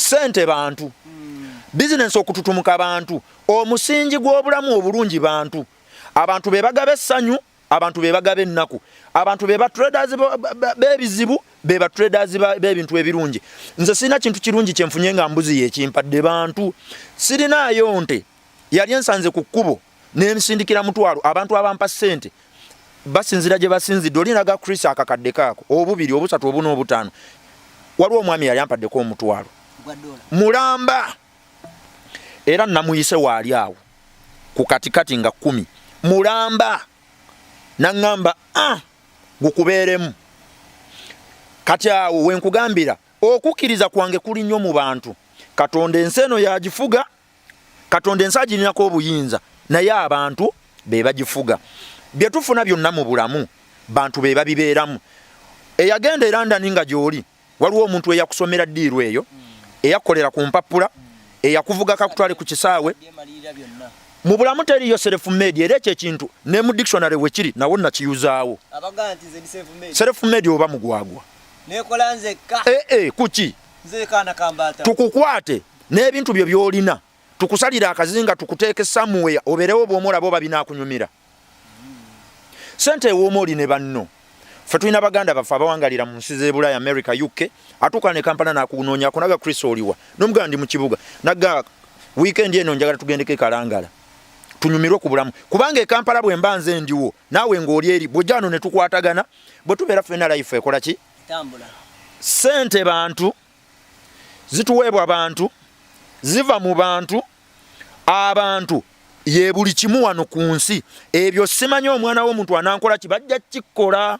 Sente bantu, bizinensi okututumuka bantu, omusingi gw'obulamu obulungi bantu. Abantu be bagaba essanyu, abantu be bagaba ennaku, abantu be ba traders b'ebizibu, be ba traders b'ebintu ebirungi. Nze sirina kintu kirungi kyenfunye nga mbuzi yekimpadde, bantu. Sirinaayo nte yali ensanze ku kkubo nensindikira mutwalo. Abantu abampa ssente basinzira gye basinzidde. Olinaga Chris akakadde kaako, obubiri, obusatu, obuna, obutaano. Waliwo omwami yali ampaddeko 10,000 mulamba, era namuyise waali awo ku katikati nga 10 mulamba, naŋŋamba, "Ah, gukubeeremu." Kati awo wenkugambira okukkiriza kwange kuli nnyo mu bantu. Katonda ensi eno yagifuga, Katonda ensi agirinako obuyinza, naye abantu be bagifuga. Bye tufuna byonna mu bulamu, bantu be babibeeramu. Eyagenda e London nga gy'oli, waliwo omuntu eyakusomera deal eyo, eyakukolera ku mpapula, eyakuvuga kakutwale ku kisaawe. Mu bulamu teriyo self made, era ekyo ekintu ne mu dictionary wekiri, nawo nakiyuzaawo. Self made oba mugwagwa. Nekola nzekka. Ee, kuki? Nze kaana kambaata. Tukukwate n'ebintu byo by'olina, tukusalira akazinga, tukuteeke somewhere obeerewo bw'omuolaba oba binaakunyumira. Sente ewooma oli ne banno. Ffe tulina baganda baffe abawangalira mu nsi z'e Bulaaya, America, UK. Atuuka ne Kampala nakunoonyako, naga, "Chris, oliwa?" Nomugamba, "Ndi mu kibuga." Naga, "Weekend eno njagala tugendeko e Kalangala tunyumirwe ku bulamu, kubanga e Kampala bwe mba nze ndiwo, naawe ng'oli eri, bw'ojja wano ne tukwatagana, bwe tubeera ffenna life ekola ki?" Tambula. Sente bantu, zituweebwa bantu, ziva mu bantu. Abantu ye buli kimu wano ku nsi. Ebyo simanyi omwana w'omuntu anankola ki, bajja kikkola.